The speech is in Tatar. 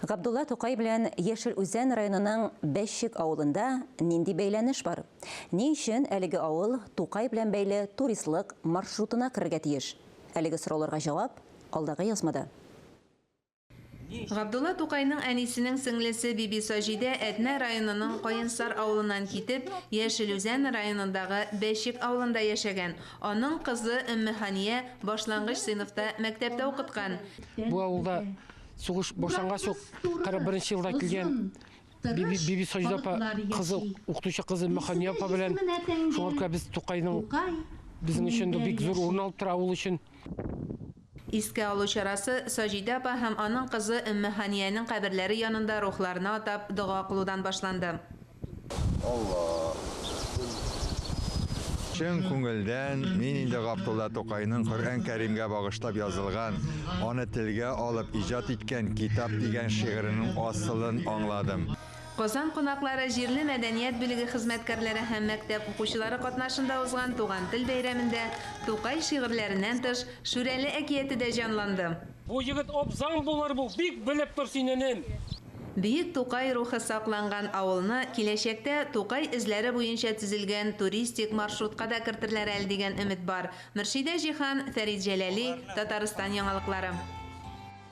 Габдулла Тукай белән Яшел Үзән районының Бәчек авылында нинди бәйләнеш бар? Ни өчен әлеге авыл Тукай белән бәйле туристлык маршрутына керергә тиеш? Әлеге сорауларга җавап, алдагы язмада. Габдулла Тукайның әнисенең сеңлесе Бибисаҗидә Әтнә районының Каенсар авылыннан китеп, Яшел Үзән районындагы Бәчек авылында яшәгән. Аның кызы Өммеһания башлангыч сыйныфта мәктәптә укыткан. Бу авылда сугыш башлангач ук 41 нче елда килгән Биби, Биби Саҗидә апа кызы, укытучы кызы Мөхәния апа белән. Шуңа күрә без Тукайның безнең өчен бик зур урын алып тора авыл өчен. Искә алу чарасы Саҗидә апа һәм аның кызы Өммеһаниянең каберләре янында рухларына атап дога кылудан башланды. Алла. Чын күңелдән мин инде Габдулла Тукайның Коръән Кәримгә багышлап язылган, аны телгә алып иҗат иткән Китап дигән шигыренең асылын аңладым. Казан кунаклары, җирле мәдәният бүлеге хезмәткәрләре һәм мәктәп укучылары катнашында узган Туган тел бәйрәмендә Тукай шигырьләреннән тыш, Шүрәле әкияте дә җанланды. Бу егет абзаң булыр бу, бик белеп тор син, энем! Бөек Тукай рухы сакланган авылны киләчәктә Тукай эзләре буенча төзелгән туристик маршрутка да кертерләр әле дигән өмет бар. Мөршидә Җиһан, Фәрит Җәләли, Татарстан яңалыклары.